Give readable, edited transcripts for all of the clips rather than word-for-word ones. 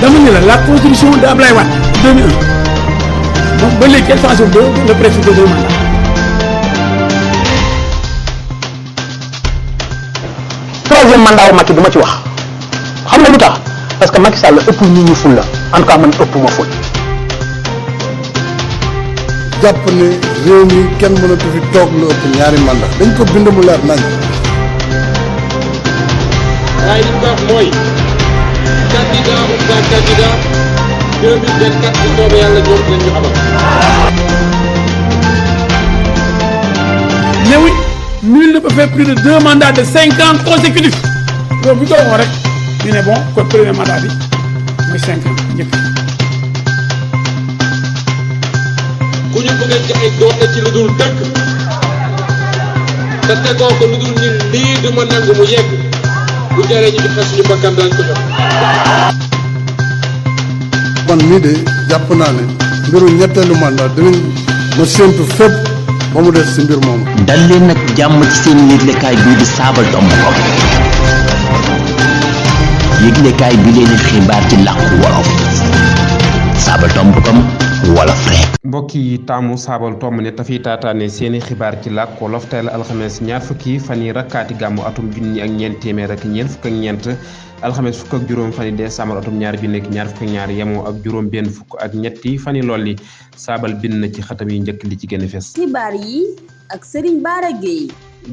dama ne la constitution de Ablaye Wade 2001 donc ba léegi kenn changé le principe de 2 mandats. troisième mandat wu Macky du ma ci wax xam nga lu tax parce que Macky Sall ëpp nit ñi ful la en tout cas man ëpp ma ful. jàpp ne réew mi kenn mënatu fi toog lu ëpp ñaari mandat dañ ko bind mu leer nañ. waaye li ñu ko wax mooy candidat ou pas candidat 2024 bu soobee yàlla ñoom lañ ñu amal. mais oui nul ne peut faire plus de 2 mandats de 5 ans consécutifs loolu bu ñu ko waxoon rek ñu ne bon kon premier mandat bi mooy 5 ans njëkk. ku ñu bëgg a jaay doole ci lu dul dëkk te tegoo ko lu dul ni lii du ma nangu mu yegg bu jaree ñu joxe suñu bakkan daañu ko jox. man mii de jàpp naa ne mbiru ñetteelu mandat dinañ ma séntu fépp ba mu des si mbir moomu. dal leen nag jàmm ci seen yëglekaay bii di Sabadombkom yëglekaay bi leen di xibaar ci làkku wolof Sabadombkom wolof rek. mbokk yi taamu Sabadombkom ne tafiy taataane seeni xibaar ci làkk wolof tey la alxames ñaar fukki fan yi rakkaati gàmmu atum junni ak ñeent téeméer ak ñeent fukk ak ñeent alxames fukk ak juróom fan yi décembre atum ñaar junni ak ñaar fukk ak ñaar yemoo ak juróom benn fukk ak ñetti fan yi lool yi saabal bind na ci xatam yi njëkk li ci gën a fes. xibaar yi ak Serigne Bara Gueye.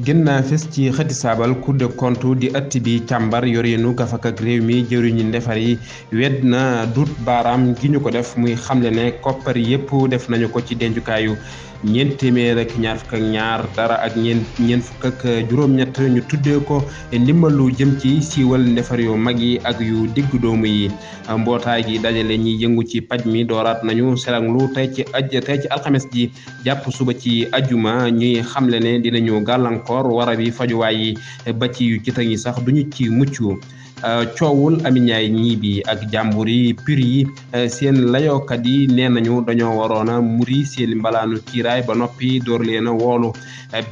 gën naa fes ci xëti saabal Cour des comptes di ëtt bi càmbar yoreenu gafak ak réew mi jëriñu ndefar yi wedd na dut baaraam gi ñu ko def muy xamle ne koppar yépp def nañu ko ci dencukaayu ñeent téeméer ak ñaar fukk ak ñaar dara ak ñeent fukk ak juróom-ñett ñu tuddee ko ndimbalu jëm ci siiwal ndefar yu mag yi ak yu diggu doomu yi mbootaay gi dajale ñi yëngu ci paj mi dooraat nañu selanglu tey ci alxames ji jàpp suba ci ajuma ñuy xamle ne dinañu gàllankoor wara bi fajuwaay yi ba ci yu ci yi sax duñu ci mucc coowul Amy Gniby ak jàmbur yi pur yi seen layookat yi nee nañu dañoo waroon a muri seen mbalaanu kiiraay ba noppi door leen a woolu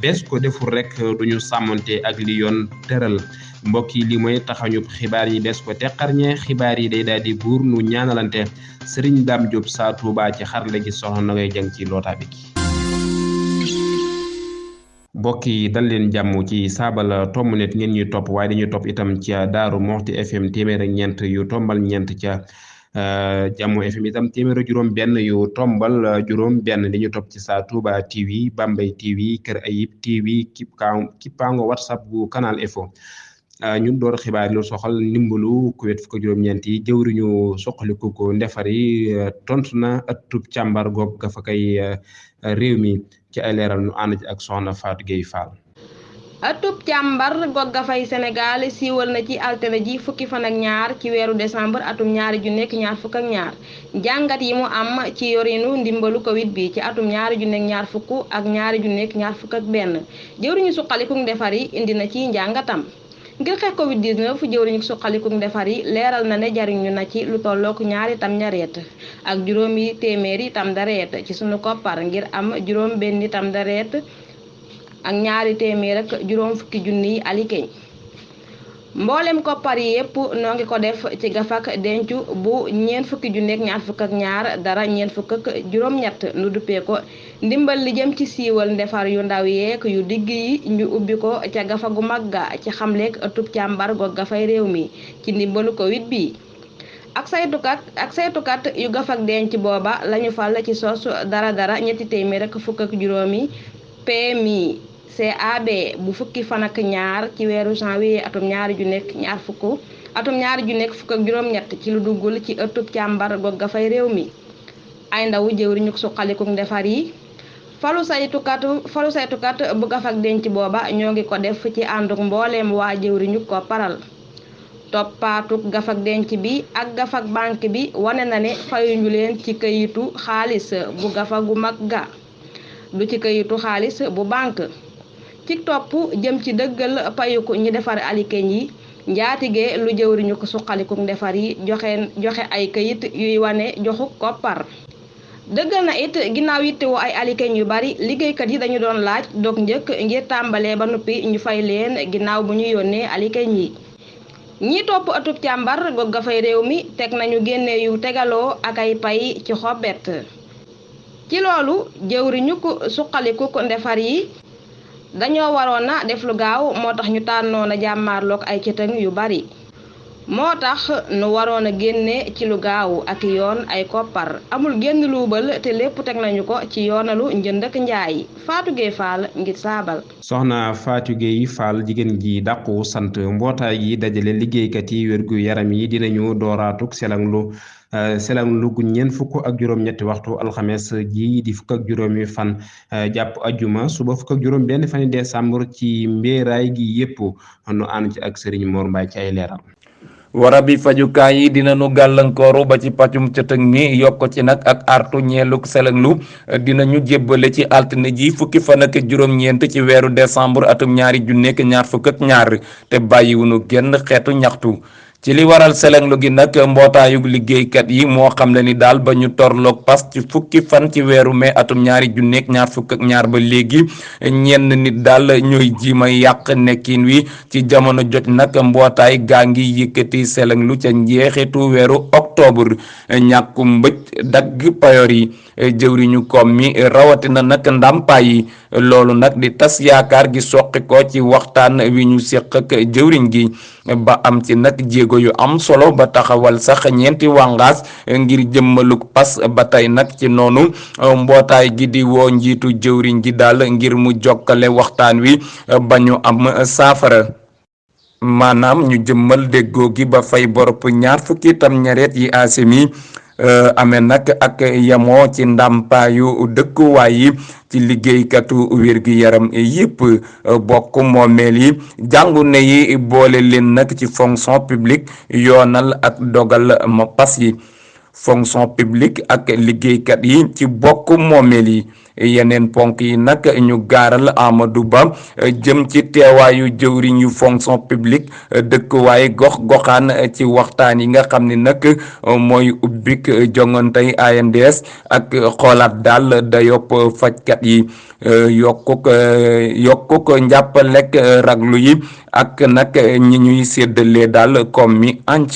bees ko deful rek duñu sàmmante ak li yoon tëral mbokk yi li mooy taxañu xibaar yi bees ko teqarñe xibaar yi day daal di buur nu ñaanalante Serigne Dame Diop saa Touba ci xarale gi soxna na ngay jàng ci loota bi ki mbokk yi dal leen jàmm ci Sabadombkom net ngeen ñuy topp waaye dañuy topp itam ci Daaru Moxti FM téeméer ak ñeent yu tombal ñeent ca Jàmm FM itam téeméer ak juróom benn yu tombal juróom benn dañuy topp ci Sa Touba TV Bambey TV Kër Ayib TV Kippaango WhatsApp bu Canal Info ñun door xibaar lu soxal ndimbalu kuwet fukk juróom-ñeent yi jëwriñu soqaliku ko ndefar yi tontu na ëttub càmbar goog ga fa kay réew mi ci ay leeral ñu ànd ci ak soxna Fatou Gueye Fall. ëttub càmbar goog ga fay Sénégal siiwal na ci altine ji fukki fan ak ñaar ci weeru décembre atum ñaari ju nekk ñaar fukk ak ñaar jàngat yi mu am ci yorinu ndimbalu Covid bi ci atum ñaari ju nekk ñaar fukk ak ñaari ju nekk ñaar fukk ak benn jëwriñu suqaliku ndefar yi indi na ci njàngatam. ngir xeex Covid 19 jëwriñu suqaliku ndefar yi leeral na ne jariñu na ci lu tollook ñaari tam ñareet ak juróomi téeméeri tam dareet ci sunu koppar ngir am juróom benni tam dareet ak ñaari téeméer ak juróom fukki junni alikeñ mboolem koppar yi yépp noo ngi ko def ci gafak dencu bu ñeent fukki junni ak ñaar fukk ak ñaar dara ñeent fukk ak juróom-ñett nu duppee ko ndimbal li jëm ci siiwal ndefar yu ndaw yeek yu digg yi ñu ubbi ko ca gafa gu magga ci xamleek ëttub càmbar goog gafay réew mi ci ndimbalu Covid bi ak saytukat yu gafak denc booba lañu fal ci sos dara ñetti téeméer ak fukk ak juróomi PMI CAB bu fukki fan ak ñaar ci weeru janvier atum ñaari ju nekk fukk ak juróom-ñett ci lu duggul ci ëttub càmbar goog ga fay réew mi ay ndawu jëwriñu suqaliku ndefar yi falu saytukat bu gafak denc booba ñoo ngi ko def ci ànduk mbooleem waa jëwriñu ko paral toppaatuk gafak denc bi ak gafak banque bi wane na ne fayuñu leen ci këyitu xaalis bu gafa gu mag ga du ci këyitu xaalis bu banque ci topp jëm ci dëggal payuku ñi defar alikeñ yi njaatige lu jëwriñu ko suqaliku ndefar yi joxe ay këyit yuy wane joxu koppar dëggal na it ginnaaw yittewoo ay alikeñ yu bari liggéeykat yi dañu doon laaj dog njëkk ngir tàmbalee ba noppi ñu fay leen ginnaaw bu ñu yónnee alikeñ yi ñi topp atub càmbar gog ga fay réew mi teg nañu génne yu tegaloo ak ay pay ci xobet ci loolu jëwriñu ko suqaliku ko ndefar yi dañoo waroon a def lu gaaw moo tax ñu tànnoon a jàmmaarloog ay cëtëng yu bari moo tax nu waroon a génne ci lu gaaw ak yoon ay koppar amul génn luubal te lépp teg nañu ko ci yoonalu njënd ak njaay Fatou Gueye Fall ngir saabal. soxna Fatou Gueye Fall jigéen ji dàqu sant mbootaay yi dajale liggéeykat yi wérgu yaram yi dinañu dooraatuk selanglu gu ñeent fukk ak juróom-ñetti waxtu alxames ji di fukk ak juróomi fan jàpp ajuma suba fukk ak juróom benn fani décembre ci mbéeraay gi yépp nu ànd ci ak Serigne Mor Mbaye ci ay leeral. warabi fajukaay yi dinañu gàllankooru ba ci pàccum cëtëg mi yokk ci nag ak artu ñeeluk selenglu dinañu jébbale ci altine ji fukki fan ak juróom-ñeent ci weeru décembre atum 2022 te bàyyiwunu genn xeetu ñaxtu ci li waral selenglu gi nag mbootaayug liggéeykat yi moo xam le ni daal ba ñu torloog pas ci fukki fan ci weeru mai atum 2022 ba léegi ñenn nit daal ñooy jiima yàq nekkin wi ci jamono jot nag mbootaay gaa ngi yëkkati selenglu ca njeexitu weeru octobre ñàkku mbëj dagg payor yi jëwriñu koom mi rawatina nag ndàmpaay yi loolu nag di tas yaakaar gi soqi ko ci waxtaan wi ñu séq ak jëwriñ gi ba am ci nag jéego yu am solo ba taxawal sax ñeenti wàngaas ngir jëmmaluk pas ba tey nag ci noonu mbootaay gi di woo njiitu jëwriñ gi daal ngir mu jokkale waxtaan wi ba ñu am saafara maanaam ñu jëmmal déggoo gi ba fay borop ñaar fukki tam ñareet yi asemi amee nag ak yamoo ci ndàmpaayu dëkkuwaay yi ci liggéeykatu wér-gi-yaram yépp bokk moomeel yi jàngu ne yi boole leen nag ci fonction publique yoonal ak dogal ma pas yi fonction publique ak liggéeykat yi ci bokk moomeel yi yeneen ponk yi nag ñu gaaral Amadou Ba jëm ci teewaayu jëwriñ yu fonction publique dëkkuwaay gox-goxaan ci waxtaan yi nga xam ni nag mooy ubbik jongantey ANDS ak xoolaat daal dayopp fajkat yi yokkuk njàppalek raglu yi ak nag ñi ñuy séddalee daal comme mi anc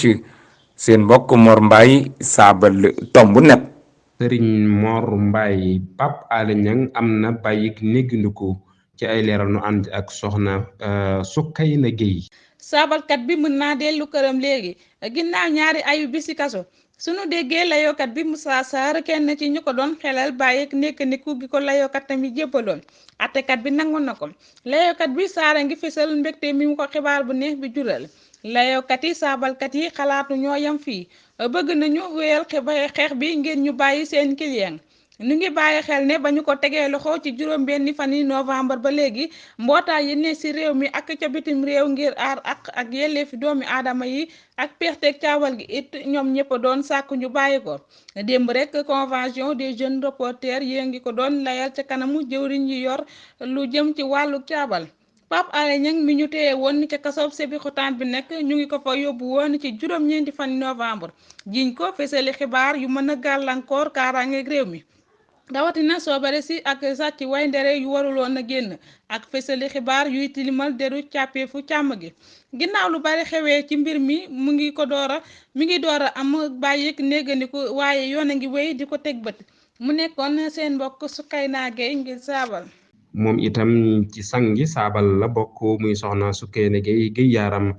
seen mbokk Mor Mbaye saabal tomb net. Serigne Mor Mbaye Pape Alé Niang am na bàyyik néggandiku ci ay leeral nu ànd ak soxna Soukayna Gueye. saabalkat bi mën naa dellu këram léegi ginnaaw ñaari ayu bi ci kaso sunu déggee layookat bi Moussa Sarr kenn ci ñu ko doon xelal bàyyik néggandiku gi ko layookat tamit jébbaloon attekat bi nangu na ko layookat bi Sarr a ngi fësal mbégte mi mu ko xibaar bu neex bi jural layookat yi saabalkat yi xalaatu ñoo yam fii bëgg nañu wéyal xeex bi ngir ñu bàyyi seen client ñu ngi bàyyi xel ne ba ñu ko tegee loxo ci juróom-benni fan yi novembre ba léegi mbootaay yi ne ci réew mi ak ca bitim réew ngir aar ak yelleefi doomi aadama yi ak peexteeg caawal gi it ñoom ñëpp doon sàkk ñu bàyyi ko démb rek convention des jeunes reporters yée ngi ko doon layal ca kanamu jëwriñ yi yor lu jëm ci wàllu caabal Pape Alé Niang mi ñu téye woon ca kasob Sébikotane bi nekk ñu ngi ko fa yóbbu woon ci juróom-ñeenti fan novembre jiñ ko fesali xibaar yu mën a gàllankoor kaaraangeeg réew mi rawatina soobare si ak sàcc way ndere yu waruloon a génn ak fesali xibaar yuy tilimal deru càppeefu càmm gi ginnaaw lu bari xewee ci mbir mi mi ngi door a am bàyyik néggandiku waaye yoon a ngi wéy di ko teg bët mu nekkoon seen mbokk Soukayna Gueye ngir saabal. moom itam ci sangi saabal la bokk muy soxna Soukayna Gueye yaaram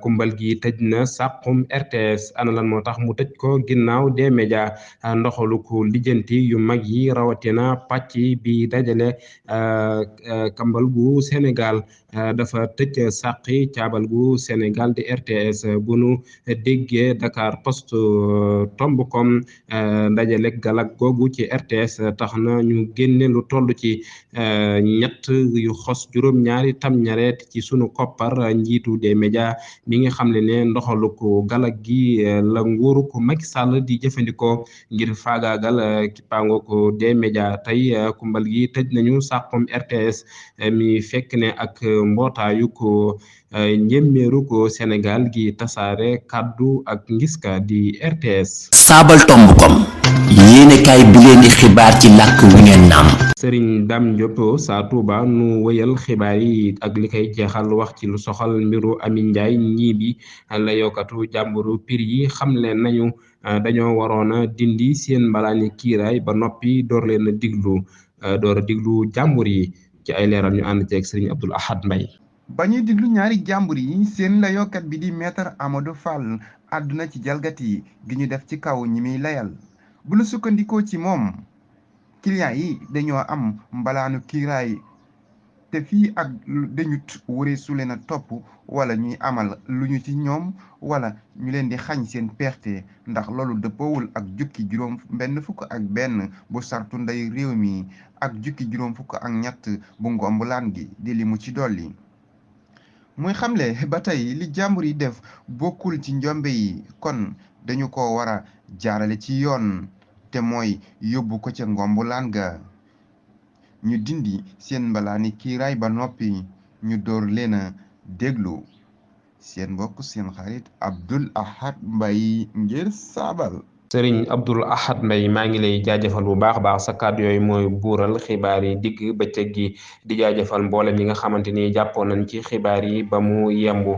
kumbal gi tëj na sàqum RTS ana lan moo tax mu tëj ko ginnaaw des médias ndoxalu ko lijjanti yu mag yi rawatina pàcc bi dajale kambal gu Sénégal dafa tëj sàqi caabal gu Sénégal di RTS bu nu déggee Dakar Post tomb comme dajale galak googu ci RTS tax na ñu génne lu toll ci ñett yu xos juróom-ñaari tam ñareet ci sunu koppar njiitu des médias bi nga xam ne ndoxalu ko galak gi la nguuru ko Macky Sall di jëfandikoo ngir faagaagal kippaango ko des médias tey kumbal gi tëj nañu sàqum RTS mi fekk ne ak mbootaayu ko njéeméeru ko Sénégal gi tasaare kaddu ak ngiska di RTS. saabal tomb kom yéene kaay bi leen di xibaar ci làkk wi ngeen naam. Serigne Dame Diop saa Touba nu wëyal xibaar yi ak li koy jeexal wax ci lu soxal mbiru Ami Ndiaye ñii bi la yokkatu jàmburu pir yi xam leen nañu dañoo waroon a dindi seen mbalaani kiiraay ba noppi door leen a diglu jàmbur yi ci ay leeral ñu ànd ceeg Serigne Abdoul Ahad Mbaye ba ñuy diglu ñaari jàmbur yi seen layookat bi di maître Amadou Fall àdduna ci jalgati gi ñu def ci kaw ñi muy layal bu la sukkandikoo ci moom client yi dañoo am mbalaanu kiiraay te fii ak dañut wëree su leen a topp wala ñuy amal lu ñu ci ñoom wala ñu leen di xañ seen perte ndax loolu dëppoowul ak jukki juróom benn fukk ak benn bu sartu ndey réew mi ak jukki juróom fukk ak ñett bu ngombulaan gi di li mu ci dolli muy xamle ba tey li jàmbur yi def bokkul ci njombe yi kon dañu ko war a jaarale ci yoon te mooy yóbbu ko ca ngombulaan ga ñu dindi seen mbalaani kiiraay ba noppi ñu door leen a déglu seen mbokk seen xarit Abdoul Ahad Mbaye ngir saabal. Serigne Abdoul Ahad Mbaye maa ngi lay jaajëfal bu baax a baax sa kàddu yooyu mooy buural xibaar yi digg bëccëg gi di jaajëfal mboolem yi nga xamante ni jàppoon nañ ci xibaar yi ba mu yembu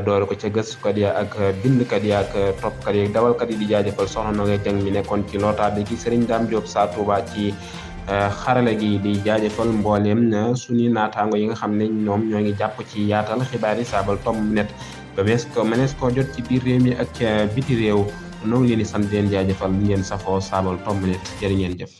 doore ko ca gëstukat ya ak bindkat ya ak toppkat yi ak dawalkat yi di jaajëfal soxna Nogaye Dieng mi nekkoon ci lootaade gi Serigne Dame Diop saa Touba ci xarale gi di jaajëfal mbooleem suñu naataango yi nga xam ne ñoom ñoo ngi jàpp ci yaatal xibaar yi saabal tom net ba mënees ko jot ci biir réew mi ak biti réew noo ngi leen di sant leen jaajëfal ngeen safoo saabal tom net jërë ngeen jëf